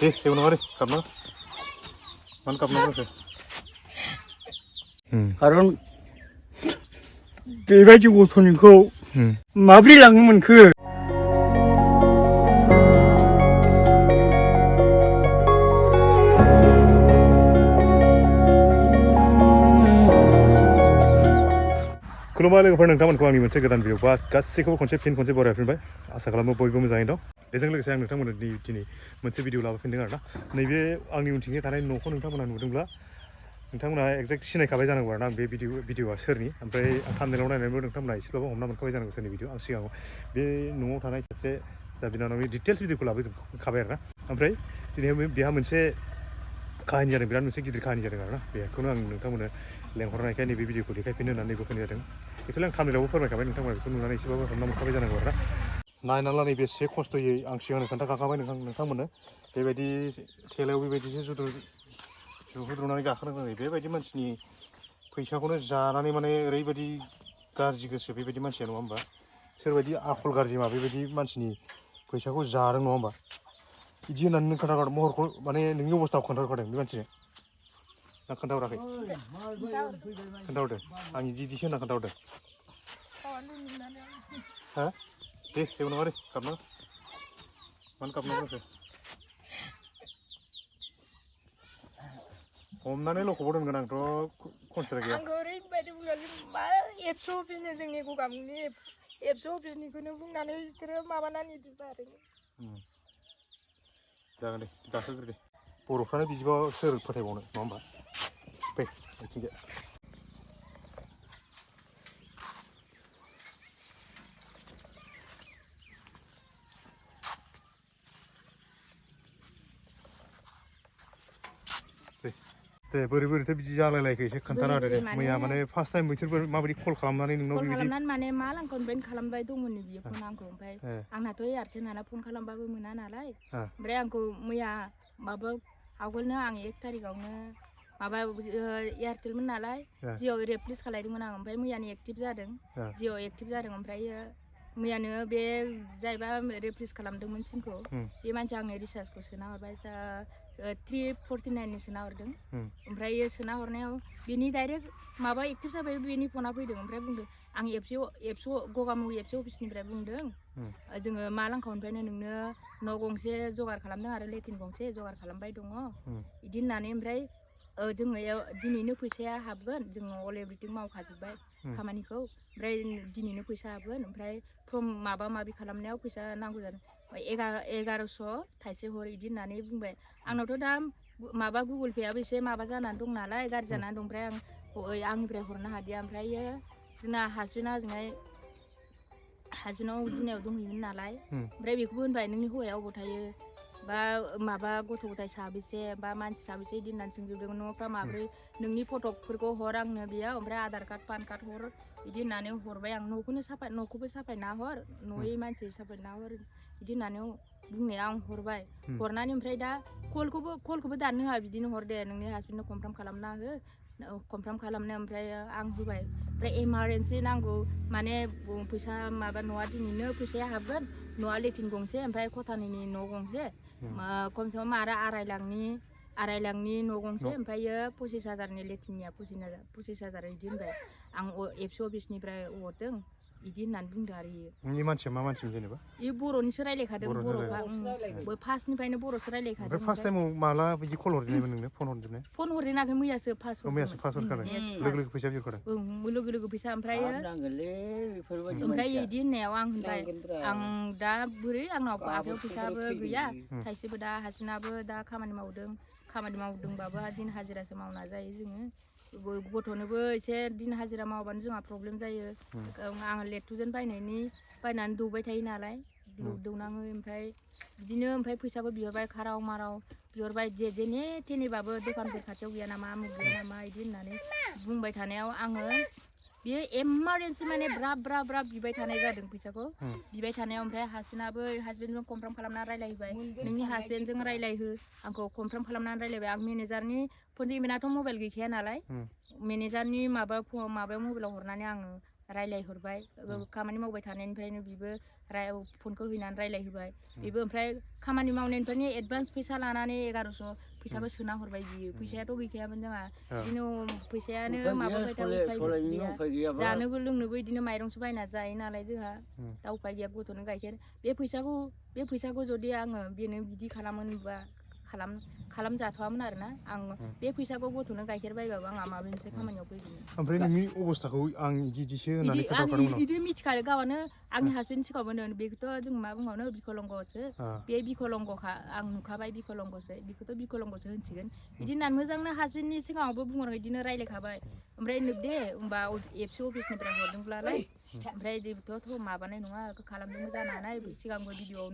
जेबो नङा दे गाबना मानो गाबनांगौ खारन बेबायदि गथ'निखौ माब्रै लांनो मोनखो खुलुमबाय लोगोफोर नोंथांमोनखौ आंनि मोनसे गोदान भिडिअ बा गासैखौबो खनसे बरायफिनबाय आसा खालामो बयबो मोजाङै दं बेजों लोगोसे आं नोंथांमोननो दिनै मोनसे भिडिअ लाबोफिनदों आरोना नैबे आंनि उनथिंजाय थानाय न'खौ नोंथांमोना नुदोंब्ला नोंथांमोना एक्जेक्ट सिनायखाबाय जानांगौ आरोना बे भिडिअआ सोरनि ओमफ्राय आं थाम्बनेलाव नायनानैबो नोंथांमोना एसेबाबो हमना मोनखाबाय जानांगौ सोरनि भिडिअ आं सिगाङाव बे न'आव थानाय सासे दा बिनानावनि डिटेल्स भिडिअखौ लाबोजोबखाबाय आरोना ओमफ्राय दिनै बेहा मोनसे काहानि जादों बिराद मोनसे गिदिर काहानि जादों आरोना बेखौनो आं नोंथांमोननो लेंहरनायखाय नैबे भिडिअखौ देखायफिननो होननानै नैबे फैनाय जादों बेखौलाय आं थाम्बनेलावबो फोरमायखाबाय नोंथांमोना बेखौ नुनानै एसेबाबो हमना मोनखाबाय जानांगौ आरोना नायनानै ला बेसे खस्थ'यै आं सिगांनो खोन्थाखाबाय नोंथांमोननो बेबायदि थेलायाव बेबायदिसो जुहुद्रुनानै गाखोनांगौ जायो बेबायदि मानसिनि फैसाखौनो जानानै माने ओरैबायदि गाज्रि गोसो बेबायदि मानसिया नङा होमबा सोरबायदि आखल गाज्रि मा बेबायदि मानसिनि फैसाखौ जादों नङा होमबा बिदि होननानै नों खोन्थाहरदों महरखौ माने नोंनि अबस्थाखौ खोन्थाहरखादों बे मानसिनो ना खोन्थाहराखै खोन्थाहरदों आं इदिसो होनना खोन्थाहरदों हा दे जेबो नङा दे गाबनाङा मानो गाबनांगौ हमनानै लखबाव दोनगोन आंथ' कन्सिडार गैया आंखौ ओरैबायदि बुंनानै मा एबसु अफिसनि जोंनि गगामुखनि एबसु अफिसनिखौनो बुंनानै बिसोरो माबानानै दोनबाय जागोन दे गाखोग्रो दे बर'फ्रानो बिदिबा सोर फोथायबावनो नङा होमबा फै बिथिंजाय दे बोरैथो बिदि जालायलायखो एसे खोन्थाना होदो दे मैया माने फार्स्ट टाइम बिसोरबो माबायदि कल खालामनानै नोंनाव कल बिदि खालामनानै माने मा लांखौ बेन खालामबाय दंमोन बियो फन आंखौ ओमफ्राय आंनाथ' एयारटेल नालाय फन खालामबाबो मोना नालाय ओमफ्राय आंखौ मैया माबा आवगोलनो आं 1 थारिखआवनो माबा एयारटेलमोन नालाय जिअ रिप्लेस खालायदोंमोन आं ओमफ्राय मैयानो एक्टिभ जादों जिअ एक्टिभ जादों ओमफ्राय मैयानो बे जायबा रिप्लेस खालामदोंमोन सिमखौ बे मानसिया आंनो रिसार्जखौ सोना हरबाय 349नि सोना हरदों ओमफ्राय सोना हरनायाव बेनि डाइरेक्ट माबा एक्टिभ जाबाय बेनि फना फैदों ओमफ्राय बुंदों आं एबसु गगामुख एबसु अफिसनिफ्राय बुंदों जोङो मा लांखावनिफ्रायनो नोंनो न' गंसे जगार खालामदों आरो लेट्रिन गंसे जगार खालामबाय दङ बिदि होननानै ओमफ्राय जोङो दिनैनो फैसाया हाबगोन जोङो अल एभ्रिथिं मावखाजोब्बाय खामानिखौ ओमफ्राय दिनैनो फैसा हाबगोन ओमफ्राय फर्म माबा माबि खालामनायाव फैसा नांगौ जादों 1100 थाइसे हर बिदि होननानै बुंबाय आंनावथ' दा माबा गुगोल पेआबो एसे माबा जानानै दं नालाय गाज्रि जानानै दं ओमफ्राय आंनिफ्राय हरनो हादिया ओमफ्राय जोंना हासबेन्डआव दुनियाव दंहैयोमोन नालाय ओमफ्राय बेखौबो होनबाय नोंनि हौवाया अबाव थायो बा माबा गथ' गथाय साबेसे बा मानसि साबेसे बिदि होननानै सोंजोबदों न'फ्रा माब्रै नोंनि फटकफोरखौ हर आंनो बेयाव ओमफ्राय आधार कार्ड पान कार्ड हर बिदि होननानै हरबाय आं न'खौबो साफायना हर न'यै मानसि साफायना हर बिदि होननानै बुंनाया आं हरबाय हरनानै ओमफ्राय दा कलखौबो दाननो होआ बिदिनो हर दे नोंनि हासबेन्डनो कनफार्म खालामना हो कनफार्म खालामनो ओमफ्राय आं होबाय ओमफ्राय इमारजेन्सि नांगौ माने फैसा माबा न'आ दिनैनो फैसाया हाबगोन न'आ लेट्रिन गंसे ओमफ्राय खथानैनि न' गंसे खमसे खम आरो आराय लाखनि न' गंसे ओमफ्रायो 25,000नि लेट्रिननिया 25,000 बिदि होनबाय आं एबसु अफिसनिफ्राय हरदों बिदि होननानै बुंदों आरो नोंनि मानसिया मा मानसिमोन जेनेबा बे बर'निसो रायलायखादों बर'खा फार्स्टनिफ्रायनो बर'सो रायलायखादों ओमफ्राय फार्स्ट टाइमाव माला बिदि कल हरजेननायमोन नोंनो फन हरजेनाखै मैयासो फार्स्ट हरखादों लोगो फैसा बिहरखादों लोगो फैसा ओमफ्राय बिदि होननायाव आं होनबाय आं दा बोरै आंनाव आखायाव फैसाबो गैया थाइसेबो दा हासबेन्डआबो दा खामानि मावदोंबाबो दिन हाजिरासो मावना जायो जोङो गथ'नोबो एसे दिन हाजिरा मावाबानो जोंहा प्रब्लेम जायो आं लेक्ट'जेन बायनानै दौबाय थायो नालाय दौनाङो ओमफ्राय बिदिनो ओमफ्राय फैसाबो बिहरबाय खाराव माराव बिहरबाय जेने थेनेबाबो दखानफोर खाथियाव गैया नामा आमुक गैया नामा बिदि होननानै बुंबाय थानायाव आङो बेयो इमारजेन्सि माने ब्राब बिबाय थानाय जादों फैसाखौ बिबाय थानायाव ओमफ्राय हासबेन्डजों कनफार्म खालामना रायलायबाय नोंनि हासबेन्डजों रायलायहो आंखौ कनफार्म खालामनानै रायलायबाय आं मेनेजारनि फन बेनाथ' मबाइल गैखाया नालाय मेनेजारनि माबायाव मबाइलाव हरनानै आङो रायलायहरबाय खामानि मावबाय थानायनिफ्रायनो बिबो फनखौ हैनानै रायलायहोबाय बिबो ओमफ्राय खामानि मावनायनिफ्रायनो एडभान्स फैसा लानानै 1100 फैसाखौ सोना हरबाय बियो फैसायाथ' गैखायामोन जोंहा बिदिनो फैसायानो माबाबाय था उफाय गैया जानोबो लोंनोबो बिदिनो माइरंसो बायना जायो नालाय जोंहा दा उफाय गैया गथ'नो गाइखेर बे फैसाखौ जुदि आङो बेनो बिदि खालामोनबा खालामजाथ'वामोन आरोना आं बे फैसाखौ गथ'नो गाइखेर बायबाबो आंहा माबा मोनसे खामानियाव फैगोन ओमफ्राय नोंनि अबस्थाखौ आं इदिसो होननानै खोन्थाखादोंमोन इदि मिथिखायो गावनो आंनि हासबेन्ड सिगाङावनो बेखौथ' जों मा बुंबावनो बिकलंगसो बे बिकलंगखा आं नुखाबाय बिकलंगसो बेखौथ' बिकलंगसो होनसिगोन बिदि होननानै मोजांनो हासबेन्डनि सिगाङावबो बुंहरो बिदिनो रायलायखाबाय ओमफ्राय दे होमबा एबसु अफिसनिफ्राय हरदोंब्लालाय ओमफ्राय जेबोथ' माबानाय नङा खालामदोंबो जानो हानाय सिगांबो भिडिअ'आव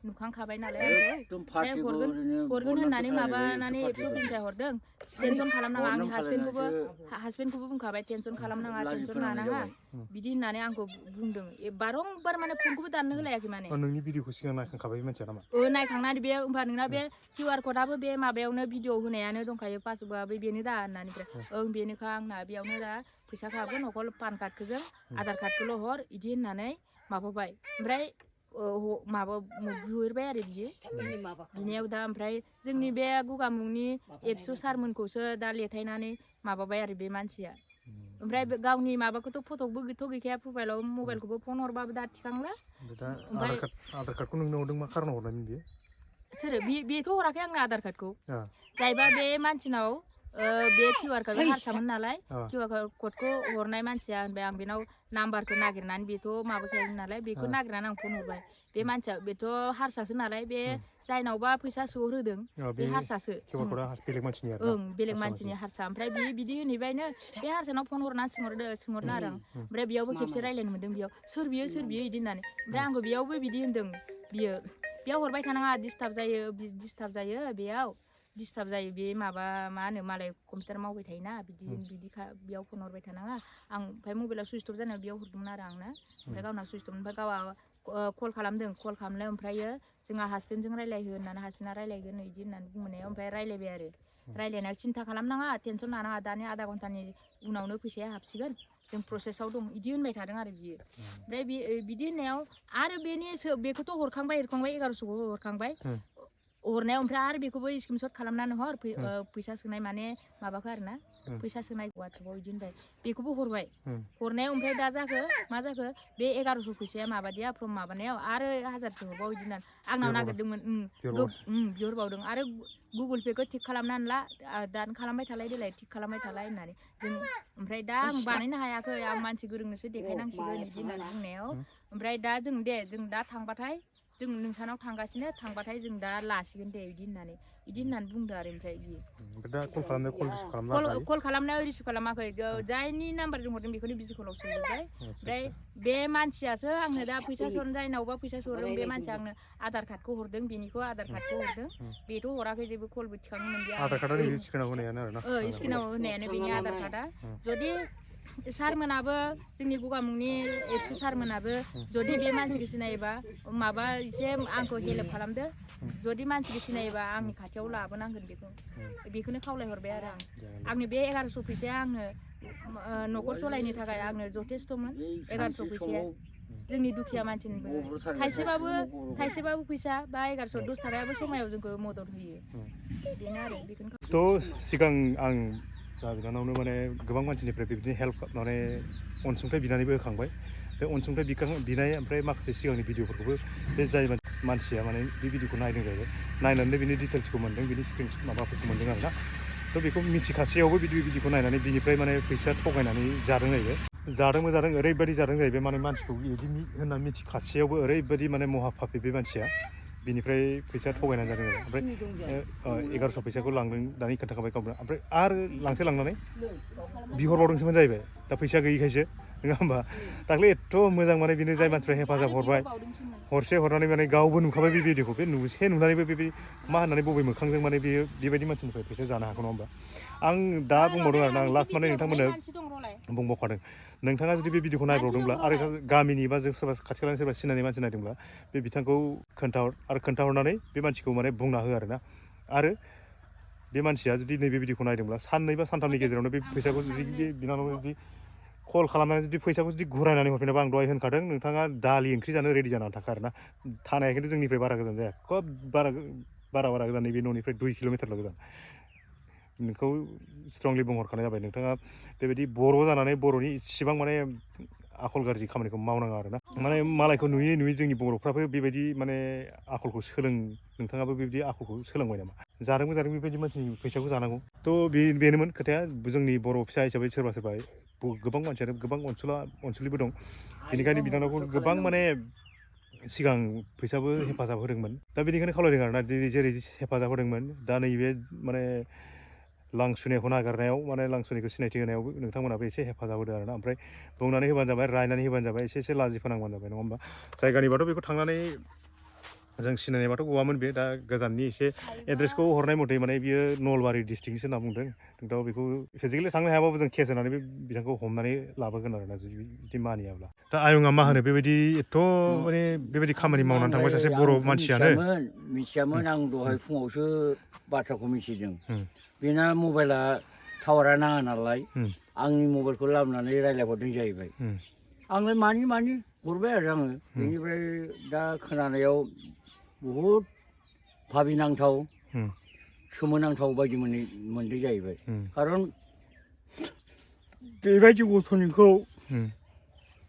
नुखांखाबाय नालाय ओमफ्राय हरगोन होननानै माबानानै एबसु अफिसनिफ्राय हरदों टेनसन खालामनाङा आंनि हासबेन्डखौबो बुंखाबाय टेनसन खालामनाङा टेनसन लानाङा बिदि होननानै आंखौ बुंदों बारंबार माने फनखौबो दाननो होलायाखै माने नोंनि भिडिअखौ सिगां नायखांखाबाय मानसिया नामा नायखांनानै बे होमबा नोंना बे QR क'डाबो बे माबायावनो भिडिअ होनायानो दंखायो पासबुकआबो बेनो दा होननानै ओं बेनोखा आंना बेयावनो दा फैसाखौ नखल पान कार्डखौजों आधार कार्डखौल' हर इदि होननानै माबाबाय ओमफ्राय माबा बिहरबाय आरो बिनियाव दा ओमफ्राय जोंनि बे गगामुखनि एबसु सारमोनखौसो दा लेथायनानै माबाबाय आरो बे मानसिया ओमफ्राय गावनि माबाखौथ' फट'बो गैखाया प्रफाइलाव मबाइलखौबो फन हरबाबो दा थिखांला आधार कार्डखौ नोंनो हरदों मा खारनाव हरनायमोन बियो सोरो बेथ' हराखै आंनो आधार कार्डखौ जायबा बे मानसिनाव बे QR क'डखौ हारसामोन नालाय QR क'डखौ हरनाय मानसिया होनबाय आं बेनाव नाम्बारखौ नागिरनानै बेथ' माबाखायोमोन नालाय बेखौ नागिरनानै आं फन हरबाय बे मानसिया बेथ' हारसासो नालाय बे जायनावबा फैसा सोहरहोदों बे हारसासो बेलेग मानसिनि हारसा ओमफ्राय बिदि होनहैबायनो बे हारसानाव फन हरनानै सोंहरनो आरो आं ओमफ्राय बेयावबो खेबसे रायलायनो मोनदों बेयाव सोर बियो बिदि होननानै ओमफ्राय आंखौ बेयावबो बिदि होनदों बेयाव हरबाय थानाङा डिस्टार्ब जायो बे माबा मा होनो मालाय कम्पिउटार मावबाय थायोना बिदि बेयाव फन हरबाय थानाङा आं ओमफ्राय मबाइलाव सुइच अफ जानायाव बेयाव हरदोंमोन आरो आंनो ओमफ्राय गावना सुइच अफ ओमफ्राय गावहा कल खालामनाय ओमफ्रायो जोंहा हासबेन्डजों रायलायहो होननानै हासबेन्डआ रायलायगोन बिदि होननानै बुंनायाव ओमफ्राय रायलायबाय आरो रायलायनायाव सिन्था खालामनाङा टेनसन लानाङा दानि आधा घन्टानि उनावनो फैसाया हाबसिगोन जों प्रसेसआव दं बिदि होनबाय थादों आरो बियो ओमफ्राय बिदि होननायाव आरो बेखौथ' हरखांबाय 1100खौ हरखांबाय हरनायाव ओमफ्राय आरो बेखौबो स्क्रिनशट खालामनानै हर फैसा सोनाय माने माबाखौ आरो ना फैसा सोनाय वाट्सएपआव बिदि होनबाय बेखौबो हरबाय हरनायाव ओमफ्राय दा मा जाखो बे 1100 फैसाया माबादिया फ्रम माबानायाव आरो 1000सो हरबाव बिदि होननानै आंनाव नागिरदोंमोन बिहरबावदों आरो गुगोल पेखौ थिक खालामनानै ला दान खालामबाय थालाय देलाय थिक खालामबाय थालाय होननानै जों ओमफ्राय दा आं बानायनो हायाखै आं मानसि गोरोंनोसो देखायनांसिगोन बिदि होननानै बुंनायाव ओमफ्राय दा जों दा थांबाथाय जों नोंसानाव थांबाथाय जों दा लासिगोन दे बिदि होननानै बुंदो आरो ओमफ्राय बियो कल खालामनायाव रिसिभ खालामाखै जायनि नाम्बारजों हरदों बेखौनो बिजि कलाव सोजोबबाय ओमफ्राय बे मानसियासो आंनो दा फैसा जायनावबा फैसा सोहरदों बे मानसिया आंनो आधार कार्डखौ हरदों बेनिखौ आधार कार्डखौ हरदों बेथ' हराखै जेबो कलबो थिखांनो मोनदिया स्क्रिनाव होनायानो बेनि आधार कार्डआ जुदि सारमोनाबो जोंनि गगामुखनि एबसु सारमोनाबो जुदि बे मानसिखौ सिनायोबा माबा एसे आंखौ हेल्प खालामदो जुदि मानसिखौ सिनायोबा आंनि खाथियाव लाबोनांगोन बेखौनो खावलायहरबाय आरो आंनि बे 1100 फैसाया आंनो न'खर सलायनो थाखाय आंनो जथेस्थ'मोन 1100 फैसाया जोंनि दुखिया मानसिनिबो थाइसेबाबो फैसा बा 1110 थाखायाबो समायाव जोंखौ मदद होयो बेनो आरो बेखौनो सिगां आं बिनानावनो माने गोबां मानसिनिफ्राय बिदिनो हेल्प माने अनसुंथाइ बिनानैबो होखांबाय बे अनसुंथाइ बिनाय ओमफ्राय माखासे सिगांनि भिडिअफोरखौबो बे जाय मानसिया माने बे भिडिअखौ नायदों जाहैबाय नायनानै बिनि डिटेल्सखौ मोन्दों बिनि स्क्रिन माबाफोरखौ मोन्दों आरोना थ' बेखौ मिथिखासेयावबो भिडिअखौ नायनानै बिनिफ्राय माने फैसा थगायनानै जादों जाहैबाय ओरैबायदि जादों जाहैबाय माने मानसिखौ बिदि होनना मिथिखासेयावबो ओरैबायदि माने महापापि बे मानसिया बिनिफ्राय फैसा थगायनानै जादों आरो ओमफ्राय 1100 फैसाखौ लांदों दानि खोन्थाखाबाय गावनो ओमफ्राय आरो लांनानै बिहरबावदोंसोमोन जाहैबाय दा फैसा गैयिखायसो नङा होमबा दाख्लै एथ' मोजां माने बिनो जाय मानसिफ्रा हेफाजाब हरबाय हरसे हरनानै माने गावबो नुखाबाय बे भिडिअखौ बे नुनानैबो बे मा होननानै बबे मोखांजों माने बेबायदि मानसिनिफ्राय फैसा जानो हागौ नङा होमबा आं दा बुंबावदों आरोना आं लास्ट माने नोंथांमोननो बुंबावखादों नोंथाङा जुदि बे भिडिअखौ नायबावदोंब्ला आरो गामिनि बा सोरबा खाथि खालानि सोरबा सिनायनाय मानसि नायदोंब्ला बे बिथांखौ खोन्थाहरनानै बे मानसिखौ माने बुंना हो आरोना आरो बे मानसिया जुदि नैबे भिडिअखौ नायदोंब्ला 2 बा 3 गेजेरावनो बे फैसाखौ जुदि बे बिनानाव जुदि कल खालामनानै जुदि फैसाखौ जुदि घुरायनानै हरफिनाबा आं दहाय होनखादों नोंथाङा दालि ओंख्रि जानो रेडि जानानै थाखा आरोना थानाया खिन्थु जोंनिफ्राय बारा गोजान जाया खोब बारा गोजान नैबे न'निफ्राय 2 किल'मिटारल' गोजान नोंखौ स्ट्रंलि बुंहरखानाय जाबाय नोंथाङा बेबायदि बर' जानानै बर'नि इसिबां माने आखल गाज्रि खामानिखौ मावनाङा आरोना माने मालायखौ नुयै जोंनि बर'फ्राबो बेबायदि माने आखलखौ नोंथाङाबो बेबायदि आखलखौ सोलोंबाय नामा जादों बेबायदि मानसिनि फैसाखौ जानांगौ थ' बेनोमोन खोथाया जोंनि बर' फिसा हिसाबै सोरबा गोबां मानसियानो गोबां अनसुलिबो दं बेनिखायनो बिनानावखौ गोबां माने सिगां फैसाबो हेफाजाब होदोंमोन दा बेनिखायनो खावलायदों आरोना जेरै हेफाजाब होदोंमोन दा नैबे माने लांसुनिखौ नागारनायाव माने लांसुनिखौ सिनायथि होनायावबो नोंथांमोनाबो एसे हेफाजाब होदो आरोना ओमफ्राय बुंनानै होबानो जाबाय रायनानै होबानो जाबाय एसे लाजि फोनांबानो जाबाय नङा होमबा जायगानिबाथ' बेखौ थांनानै जों सिनायनायबाथ' गवामोन बे दा गोजाननि एसे एड्रेसखौ हरनाय मथे माने बियो नलबारि डिस्ट्रिक्टनिसो होनना बुंदों नोंथाङा बेखौ फिजिकेलि थांनो हायाबाबो जों केस होनानै बे बिथांखौ हमनानै लाबोगोन आरोना जुदि मानियाब्ला दा आयंआ मा होनो बेबायदि एथ' माने बेबायदि खामानि मावनानै थांबाय सासे बर' मानसियानो मिथियामोन आं दहाय फुङावसो बाथ्राखौ मिथिदों बेना मबाइला टावारा नाङा नालाय आंनि मबाइलखौ लाबोनानै रायज्लायहरदों जाहैबाय आंलाय मानि हरबाय आरो आङो बेनिफ्राय दा खोनानायाव बहुद भाबिनांथाव सोमोनांथाव बायदि मोनदों जाहैबाय खारन बेबायदि गथ'निखौ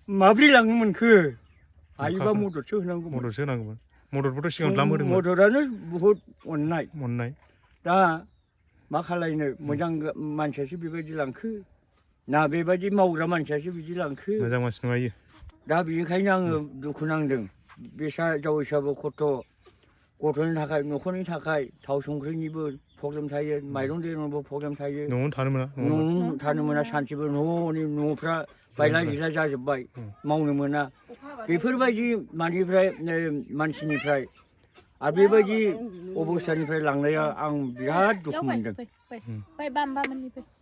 माब्रै लांनो मोनखो हायोबा मददसो होनांगौमोन मददबोथ' सिगां द्लाम होदोंमोन मददानो बहुद अननाय दा मा खालायनो मोजां मानसियासो बेबायदि लांखो ना बेबायदि मावग्रा मानसियासो बिदि लांखो मोजां मानसि नङा इयो दा बेनिखायनो आङो दुखु नांदों बेसा जावैसाबो गथ'नि थाखाय न'खरनि थाखाय थाव संख्रिनिबो प्रब्लेम थायो माइरं दैरंबो प्रब्लेम थायो न'आवनो थानो मोना सानसेबो न'फ्रा बायला जिला जाजोब्बाय मावनो मोना बेफोरबायदि मानसिनिफ्राय आरो बेबायदि अबस्थानिफ्राय लांनाया आं बिराद दुखु मोनदों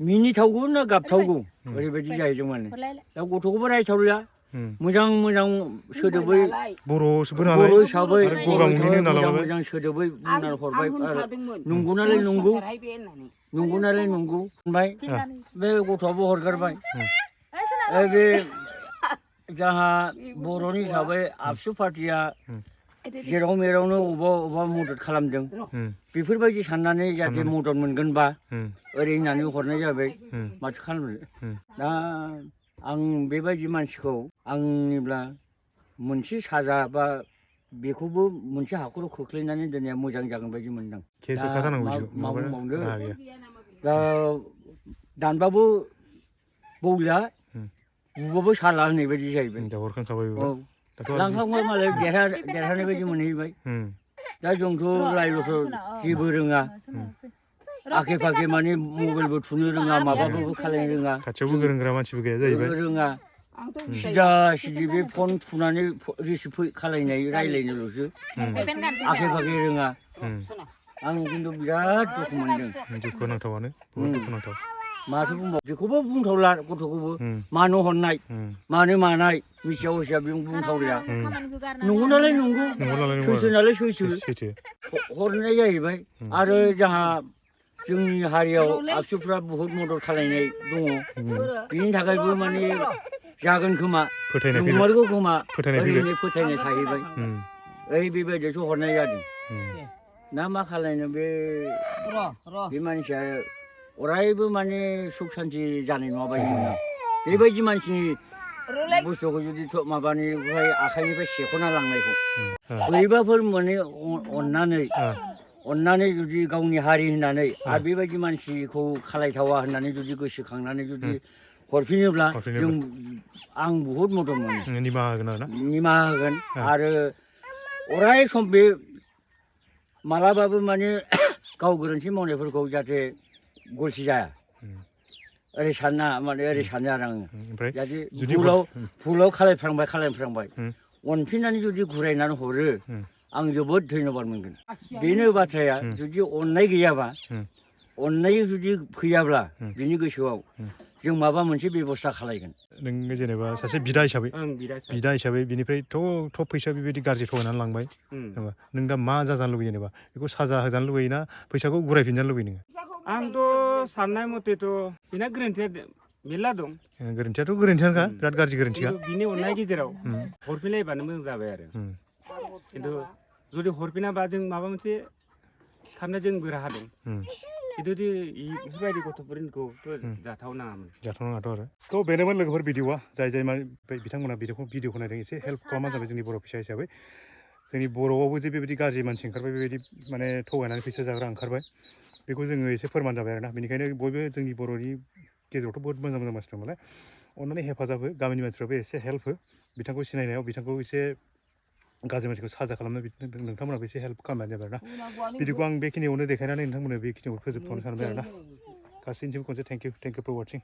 मिनिथावगौ ना गाबथावगौ ओरैबायदि जाहैदों माने दा गथ'खौबो रायथावलिया मोजां सोदोबै बर' हिसाबै मोजां सोदोबै बुंनानै हरबाय नंगौनालाय नंगौ होनबाय बे गथ'आबो हरगारबाय बे जोंहा बर'नि हिसाबै आबसु पार्टिया जेराव मेरावनो अबेबा मदद खालामदों बेफोरबायदि साननानै जाहाथे मदद मोनगोनबा ओरै होननानै हरनाय जाबाय माथो खालामनो दा आं बेबायदि मानसिखौ आंनिब्ला मोनसे साजा बा बेखौबो मोनसे हाखराव खोख्लैनानै दोननाया मोजां जागोन बायदि मोनदों मा बुंबावनो दा दानबाबो बौला बुबाबो साला होननाय बायदि जाहैबाय लांखांबाय मालाय देरहानाय बायदि मोनहैबाय दा जोंथ' लाइल'थ' जेबो रोङा आखे फाखे माने मबाइलबो थुनो रोङा माबाबो खालायनो रोङा खाथियावबो गोरोंग्रा मानसिबो गैया जाहैबाय रोङा सिदा बे फन थुनानै रिसिभ खालायनाय रायलायनोल'सो आखे फाखे रोङा आं खिन्थु बिराद दुखु मोनदों दुखु नांथावानो बहुद दुखु नांथाव माथो बुंबाव बेखौबो बुंथावला गथ'खौबो मानो हरनाय मानो मानाय मिथिया हसिया बे बुंथावलिया नंगौ नालाय नंगौ सैथो नालाय सैथो हरनाय जाहैबाय आरो जोंहा जोंनि हारियाव आबसुफ्रा बहुद मदद खालायनाय दङ बिनि थाखायबो माने जागोन खोमा नंमारगौ खोमा ओरैनो फोथायनाय थाहैबाय ओइ बेबायदियावसो हरनाय जादों ना मा खालायनो बे मानसिया अरायबो माने सुख सान्ति जानाय नङा बायदि मोनो बेबायदि मानसिनि बुस्थुखौ जुदि माबानिफ्राय आखाइनिफ्राय सेख'ना लांनायखौ बोरैबाफोर माने अननानै जुदि गावनि हारि होननानै आरो बेबायदि मानसिखौ खालायथावा होननानै जुदि गोसोखांनानै जुदि हरफिनोब्ला आं बहुद मदद मोनो निमाहा होगोन आरो अराय सम बे मालाबाबो माने गाव गोरोन्थि मावनायफोरखौ जाहाथे गलसि जाया ओरै सानो आरो आङो जाहाथे भुलाव खालायफ्रांबाय अनफिननानै जुदि घुरायनानै हरो आं जोबोद धन्यबाद मोनगोन बेनो बाथ्राया जुदि अननाय गैयाबा अननाय जुदि फैयाब्ला बिनि गोसोआव जों माबा मोनसे बेबस्था खालायगोन नों जेनेबा सासे बिदा हिसाबै बिनिफ्राय थ' फैसा बेबायदि गाज्रि थगायनानै लांबाय नों दा मा जाजानो लुबैयो जेनेबा बेखौ साजा होजानो लुबैयो ना फैसाखौ घुरायफिनजानो लुबैयो नोङो आंथ' साननाय मथेथ' बेना गोरोन्थिया मेरला दं गोरोन्थियाथ' गोरोन्थियानोखा बिराद गाज्रि गोरोन्थिया बिनि अननाय गेजेराव हरफिनलायबानो मोजां जाबाय आरो खिन्थु जुदि हरफिनाबा जों माबा मोनसे खालामनो जोंबो राहा दं खिन्थु बेफोरबायदि गथ'फोरखौथ' जाथावनाङाथ' आरो थ' बेनोमोन लोगोफोर भिडिअआ जाय बिथांमोना भिडिअखौ नायदों एसे हेल्प खालामबानो जाबाय जोंनि बर' फिसा हिसाबै जोंनि बर'आवबो जे बेबायदि गाज्रि मानसि ओंखारबाय बेबायदि माने थगायनानै फैसा जाग्रा ओंखारबाय बेखौ जोङो एसे फोरमान जाबाय आरोना बेनिखायनो बयबो जोंनि बर'नि गेजेरावथ' बहुत मोजां मोजां मानसि दं नालाय अननानै हेफाजाब हो गामिनि मानसिफ्राबो एसे हेल्प हो बिथांखौ सिनायनायाव बिथांखौ एसे गाज्रि मानसिखौ साजा खालामनो नोंथांमोनाबो एसे हेल्प खालामनानै जाबाय आरोना भिडिअखौ आं बेखिनियावनो देखायनानै नोंथांमोननो बेखिनियाव फोजोबथ'नो सानबाय आरोना गासैनिसिमबो खनसे थेंक इउ फर वाचिं